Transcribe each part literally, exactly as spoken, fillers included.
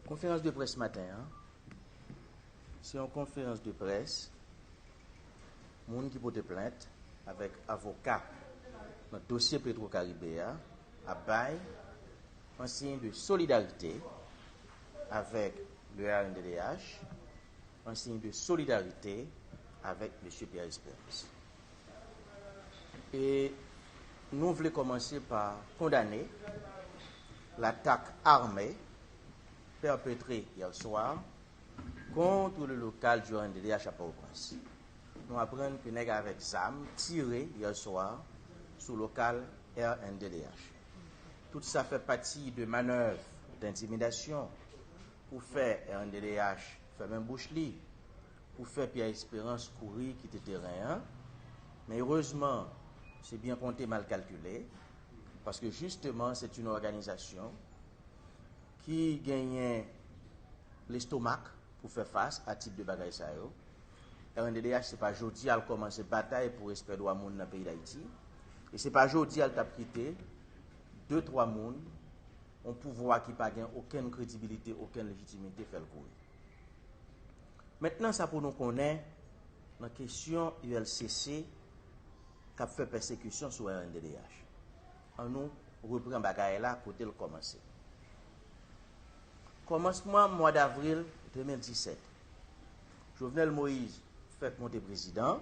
Konferans de près maten an, se yon konferans de près moun ki pote plent avèk avoka nan dosye Petro Caribe a ap bay an siy de solidarite avèk le R N D D H, an siy de solidarite avèk mesye Pierre Esperance. E nou vle kòmanse pa kondane latak ame pèpetre yè swa kont le lokal du R N D D H à Port-au-Prince. Nou aprann ke nèg avèk zam tire yè swa sou lokal R N D D H. Tout sa fè pati de manèv d'intimidasyon pou fè R N D D H fèmen bouch li, pou fè Pierre Esperance kouri kite teren an. Men erezman, se byen konte, mal kalkile, paske jisteman, se yon òganizasyon ki genyen lestomak pou fè fas a tip de bagay sa yo. R N D D H, se pa jodi a l kòmanse batay pou respè dwa moun nan peyi Dayiti. E se pa jodi a l t ap kite de, twa moun, yon pouvwa ki pa gen okenn kredibilite, okenn lejitimite, fè l kouri. Mentnan, sa pou nou konnen, nan kesyon U L C C k ap fè pèsekisyon sou R N D D H. An nou repran bagay la kote l kòmanse. Kòmansman mwa davril de mil disèt, Jovenel Moïse fèk monte prezidan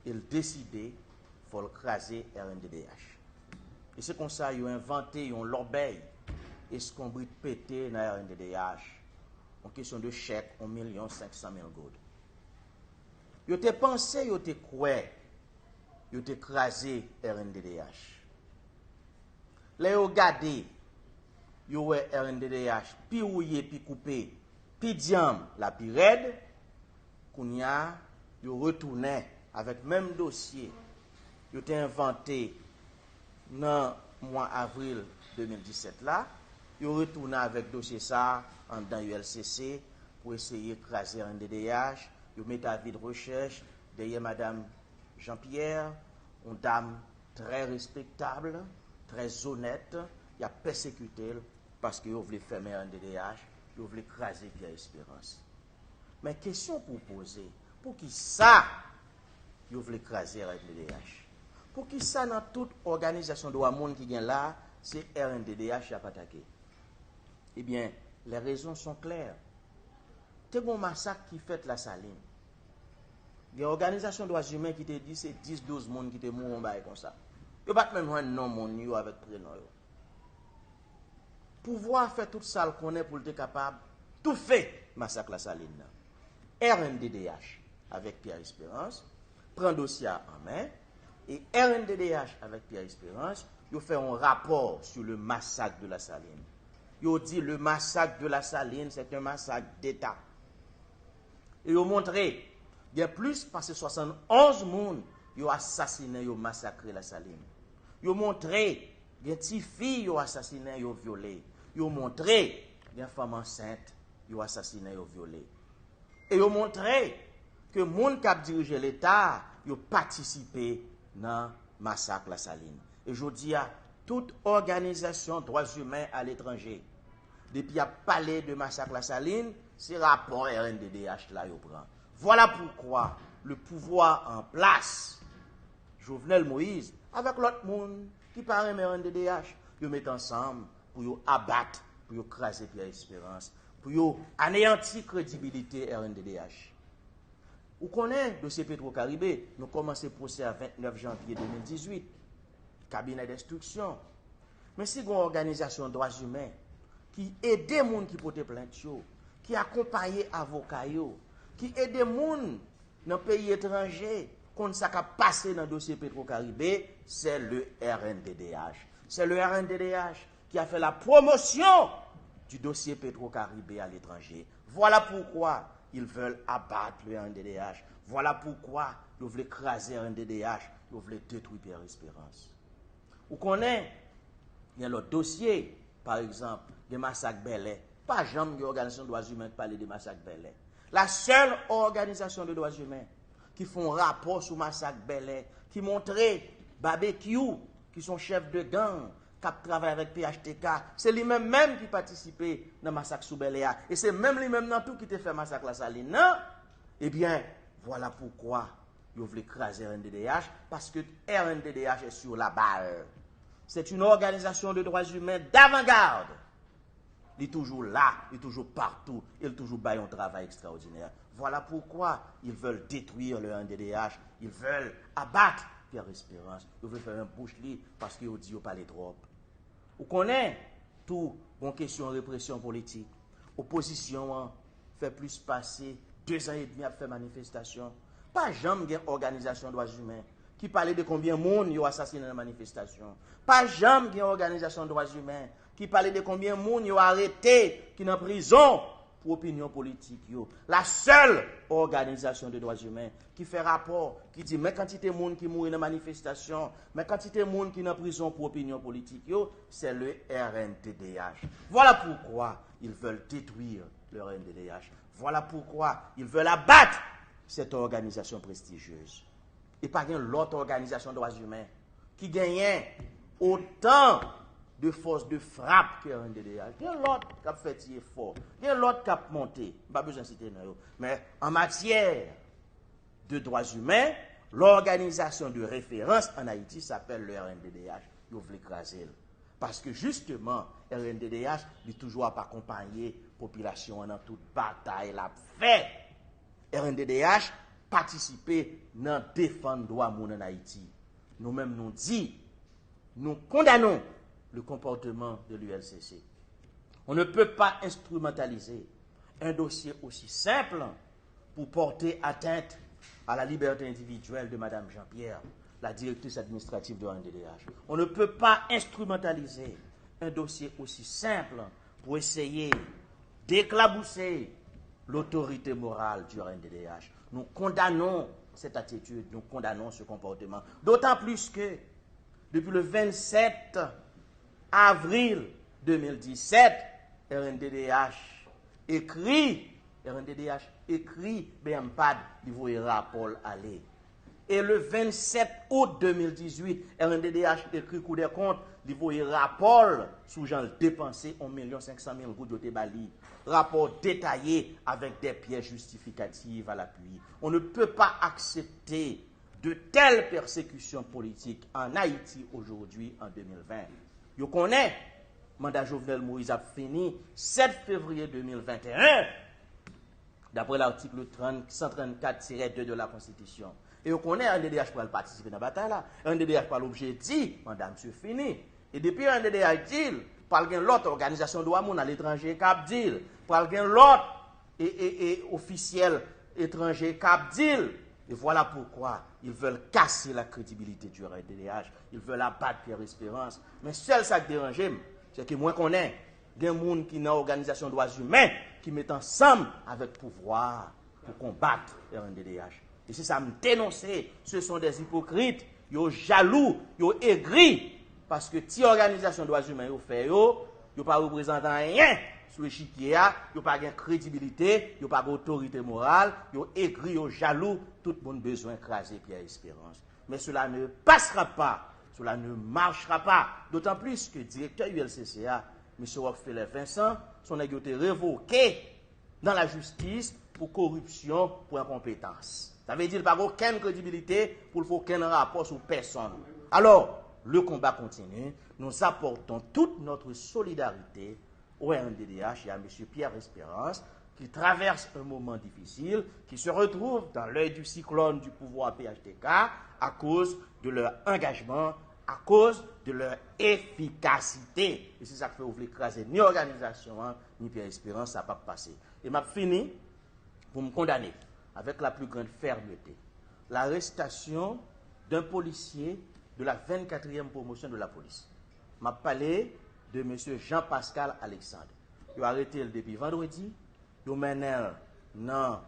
e l deside fò l kraze R N D D H. E se konsa yo envante yon lòbèy eskonbrit pete nan R N D D H, yon kesyon de chèk yon milyon senk san mil goud. Yo te panse, yo te kwè, yo te kraze R N D D H. Lè yo gade, yo wè R N D D H pi wouye, pi koupe, pi dyanm, la pi rèd. Kounye a, yo retounen avèk menm dosye yo te envante nan mwa avril de mil disèt la. Yo retounen avèk dosye sa a anndan U L C C pou eseye kraze R N D D H. Yo mete avi de rechèch dèyè madam Jean-Pierre, yon dam trè respektab, trè zonèt, y ap pèsekite l paske yo vle fèmen R N D D H, yo vle kraze Pierre Esperance. Men kesyon pou w poze, poukisa yo vle kraze R N D D H? Poukisa nan tout òganizasyon dwa moun ki gen la, se R N D D H y ap atake? Ebyen, les raisons sont claires. Te gen yon masak ki fèt Lasalin. Gen òganizasyon dwa imen ki te di se dis, douz moun ki te mouri, yon bagay konsa. Yo pa t menm jwenn non moun yo avèk prenon yo. Pouvwa a fè tout sa l konnen pou l te kapab toufe masak Lasalin nan. R N D D H avèk Pierre Esperance pran dosye a an men, e R N D D H avèk Pierre Esperance, yo fè yon rapò sur le massacre de la Saline. Yo di le massacre de la Saline, c'est un massacre d'État. E yo montre gen plis pase swasannonz moun yo asasinen, yo masakre Lasalin. Yo montre gen tifi yo asasinen, yo vyole. Yo montre gen fanm ansent yo asasinen, yo vyole. E yo montre ke moun k ap dirije Leta a, yo patisipe nan masak Lasalin. E jodi a, tout òganizasyon dwa imen aletranje, depi y ap pale de masak Lasalin, se rapò R N D D H la yo pran. Vwala poukwa le pouvwa an plas, Jovenel Moïse, avèk lòt moun ki pa renmen R N D D H, yo met ansanm pou yo abat, pou yo kraze Pierre Esperance, pou yo aneyanti kredibilite R N D D H. Ou konnen dosye Petro Caribe, nou kòmanse pwosè a vennèf janvye de mil dizuit, kabinè denstriksyon. Men si gen yon òganizasyon dwa imen ki ede moun ki pote plent yo, ki akonpaye avoka yo, ki ede moun nan peyi etranje konn sa k ap pase nan dosye Petro Caribe, c'est le R N D D H. C'est le R N D D H qui a fait la promotion du dossier Petro Caribe à l'étranger. Voilà pourquoi ils veulent abattre le R N D D H. Voilà pourquoi yo vle kraze R N D D H, yo vle detwi Pierre Esperance. Ou konnen, gen lòt dosye, pa egzanp, gen masak Bèlè. Pa janm gen òganizasyon dwa imen ki pale de masak Bèlè. La sèl òganizasyon de dwa imen ki fè yon rapò sou masak Bèlè, ki montre Babekyou, ki se yon chèf de gang, k ap travay avèk P H T K, se li menm menm ki patisipe nan masak sou Bèlè a. E se menm li menm nan tou ki te fè masak Lasalin nan. Ebyen, vwala poukwa yo vle kraze R N D D H, paske R N D D H est sur la balle. C'est une organisation de droits humains d'avant-garde. Li toujou la, li toujou patou, e li toujou bay yon travay ekstraòdinè. Voilà pourquoi ils veulent détruire le R N D D H, ils veulent abattre Pierre Espérance. Yo vle fèmen bouch li paske yo di yo pale twòp. Ou konnen tou, gon kesyon represyon politik. Opozisyon an fè plis pase dezan edmi ap fè manifestasyon. Pa janm gen òganizasyon dwa imen ki pale de konbyen moun yo asasinen nan manifestasyon. Pa janm gen òganizasyon dwa imen ki pale de konbyen moun yo arete, ki nan prizon pou opinyon politik yo. La sèl òganizasyon de dwa imen ki fè rapò, ki di men kantite moun ki mouri nan manifestasyon, men kantite moun ki nan prizon pou opinyon politik yo, c'est le R N D D H. Voilà pourquoi ils veulent détruire le R N D D H. Voilà pourquoi ils veulent abattre cette organisation prestigieuse. E pa gen lòt òganizasyon dwa imen ki genyen otan de fòs de frap ke R N D D H. Gen lòt k ap fè ti efò. Gen lòt k ap monte. M pa bezwen site non yo. Men an matyè de dwa imen, l'organisation de référence en Haïti s'appelle le R N D D H. Yo vle kraze l. Paske jisteman, R N D D H, li toujou ap akonpaye popilasyon an nan tout batay l ap fè. R N D D H patisipe nan defann dwa moun an Ayiti. Nou menm nou di, nous condamnons le comportement de l'U L C C. On ne peut pas instrumentaliser un dossier aussi simple pour porter atteinte à la liberté individuelle de Madame Jean-Pierre, la directrice administrative de R N D D H. On ne peut pas instrumentaliser un dossier aussi simple pour essayer d'éclabousser l'autorité morale du R N D D H. Nous condamnons cette attitude, nous condamnons ce comportement. D'autant plus que depuis le vingt-sept avril deux mille dix-sept, R N D D H écrit, R N D D H écrit B M pad, li voye rapò l ale. E le vingt-sept out de mil dizuit, R N D D H ekri Kou dè Kont, li voye rapò l sou jan l depanse yon milyon senk san mil goud yo te ba li. Rapò detaye avec des pièces justificatives à l'appui. On ne peut pas accepter de telles persécutions politiques en Haïti aujourd'hui en deux mille vingt. Yo konnen manda Jovenel Moïse ap fini sèt fevriye de mil venteyen, daprè latik trant, san trannkat tirè de de la Konstitisyon. E yo konnen R N D D H pral patisipe nan batay la. R N D D H pral oblije di manda misye fini. E depi R N D D H di l, pral gen lòt òganizasyon dwa moun aletranje k ap di l. Pral gen lòt e, e, e ofisyèl etranje k ap di l. Et voilà pourquoi ils veulent casser la crédibilité du R N D D H. Ils veulent abattre Pierre Espérance. Men sèl sa k deranje m, se ke mwen konnen gen moun ki nan òganizasyon dwa imen ki met ansanm avèk pouvwa a pou konbat R N D D H. E se sa m denonse. Ce sont des hypocrites. Yo jalou, yo egri. Paske ti òganizasyon dwa imen yo fè yo, yo pa reprezante anyen sou echikye a, yo pa gen kredibilite, yo pa gen otorite moral, yo egri, yo jalou, tout moun bezwen kraze Pierre Espérance. Mais cela ne passera pas, cela ne marchera pas. D'autant plus que direktè U L C C a, mesye Rockefeller Vincent, se yon nèg yo te revoke dans la justice pour corruption, pour incompétence. Sa vle di l pa gen okenn kredibilite pou l fè okenn rapò sou pèsonn. Alors, le combat continue. Nous apportons toute notre solidarité au R N D D H et à monsieur Pierre Espérance, qui traverse un moment difficile, qui se retrouve dans l'œil du cyclone du pouvoir P H T K à cause de leur engagement, à cause de leur efficacité. E se sa k fè yo vle kraze ni òganizasyon an, ni Pierre Espérance, sa p ap pase. E m ap fini pou m kondane avec la plus grande fermeté l'arrestation d'un policier de la vingt-quatrième promotion de la police. M ap pale de mesye Jean Pascal Alexandre. Yo arete l depi vandredi, yo mennen l nan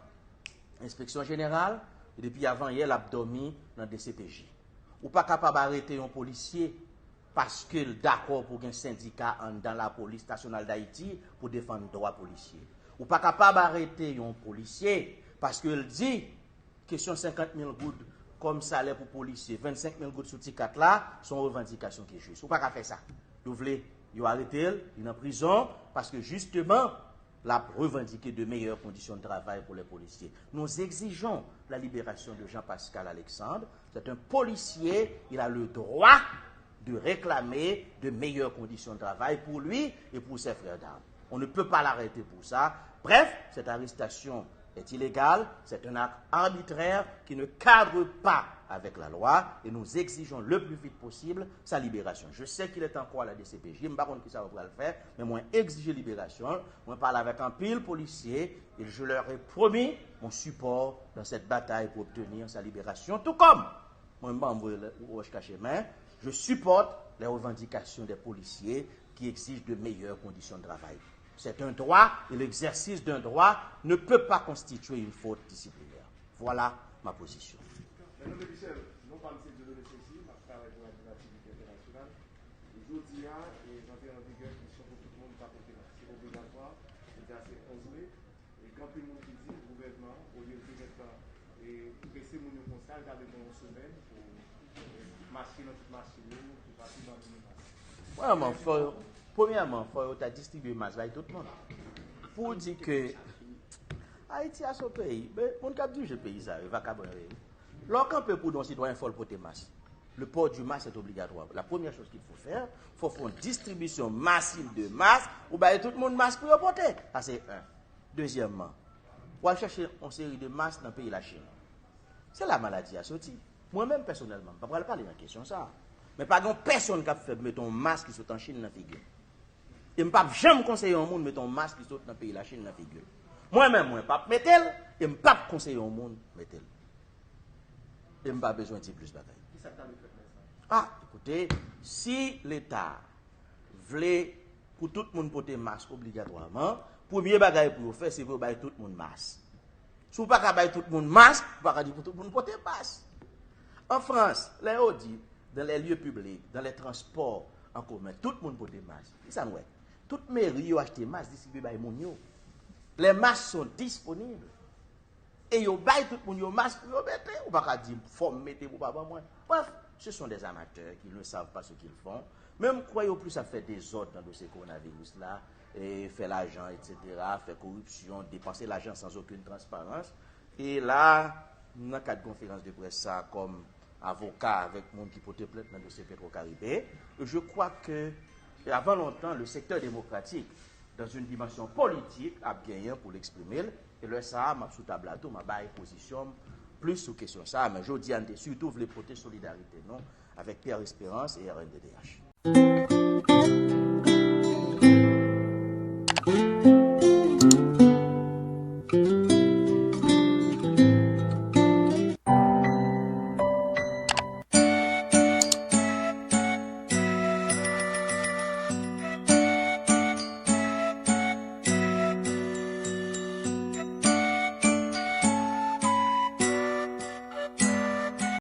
enspeksyon jeneral, e depi avanyè l ap dòmi nan D C P J. Ou pa kapab arete yon polisye paske l dakò pou gen sendika anndan Lapolis Nasyonal Dayiti pou defann dwa polisye. Ou pa kapab arete yon polisye paske l di kesyon senkant mil goud kòm salè pou polisye, vennsenk mil goud sou ti kat la, se yon revandikasyon ki jis. Ou pa ka fè sa. Yo vle yo arete l, li nan prizon, paske jisteman, l ap revandike de meilleures conditions de travail pour les policiers. Nous exigeons la libération de Jean-Pascal Alexandre. C'est un policier, il a le droit de réclamer de meilleures conditions de travail pour lui et pour ses frères d'armes. On ne peut pas l'arrêter pour ça. Bref, cette arrestation est illégale, c'est un acte arbitraire qui ne cadre pas avec la loi et nous exigeons le plus vite possible sa libération. Je sais qu'il est encore à la D C P J, m pa konn kisa yo pral fè, men mwen egzije liberasyon l. Mwen pale avèk anpil polisye et je leur ai promis mon support dans cette bataille pour obtenir sa libération, tout comme mwen pa voye wòch kache men, je supporte les revendications des policiers qui exigent de meilleures conditions de travail. C'est un droit et l'exercice d'un droit ne peut pas constituer une faute disciplinaire. Voilà ma position. Mèt Michel, non pa m se Dieudonné Saincy, m ap travay pou Radyo Lativite Entènasyonal. Jodi a, e, rantre an vigè, kondisyon pou tout moun pa pote mask. Se obligatwa, jodi a se onz me. E gen anpil moun ki di gouvènman, olye l te gentan, e, prese moun yo konsa, l ta dwe gen yon semèn pou, e, mache nan tout machin yo, pou pati ban moun yo mask. Premyèman, fò yo, premyèman, fò yo ta distribye mask bay tout moun. Pou w di ke Ayiti a se yon peyi, men moun k ap dirije peyi sa yo, e vakabon yo ye. Lè w kanpe pou w di yon sitwayen fò l pote mask. Le port du masque est obligatoire. La première chose qu'il faut faire, fò fè yon distribisyon masiv de mask, ou bay tout moun mask pou yo pote. Sa se un. Dezyèmman, w al chèche yon seri de mask nan peyi Lachin. Se la maladi a soti. Mwen menm pèsonèlman, m pa pral pale nan kesyon sa a. Men pa gen yon pèsonn k ap fè m mete yon mask ki sot an Chin nan figi m. E m p ap janm konseye yon moun mete yon mask ki sot nan peyi Lachin nan figi l. Mwen menm, mwen p ap mete l, e m p ap konseye yon moun mete l. E m pa bezwen di plis bagay. Kisa k ta dwe fèt lè sa? Ah, ekoute, si Leta vle pou tout moun pote mask obligatwaman, premye bagay pou yo fè, se pou yo bay tout moun mask. Si w pa ka bay tout moun mask, ou pa ka di pou tout moun pote mask. An Frans, lè yo di, dans les lieux publics, dans les transports en commun, tout moun pote mask. Kisa n wè? Tout meri yo achte mask, distribiye bay moun yo. Les masques sont disponibles. E yo bay tout moun yo mask pou yo mete. Ou pa ka di fò m mete pou pa ban mwen. Bref, ce sont des amateurs qui ne savent pas ce qu'ils font. Men m kwè yo plis ap fè dezòd nan dosye kowonaviris la, e fè lajan, et cetera, fè koripsyon, depanse lajan sans aucune transparence. E la, nan kad konferans de près sa, kòm avoka avèk moun ki pote plent nan dosye Petro Caribe, je crois que, avan lontan, le secteur démocratique, dans une dimension politique, ap genyen pou l eksprime l. E lè sa a, m ap sou tab la tou, m ap bay pozisyon m plis sou kesyon sa a. Men jodi a, n te sitou vle pote solidarite nou avèk Pierre Espérance e R N D D H.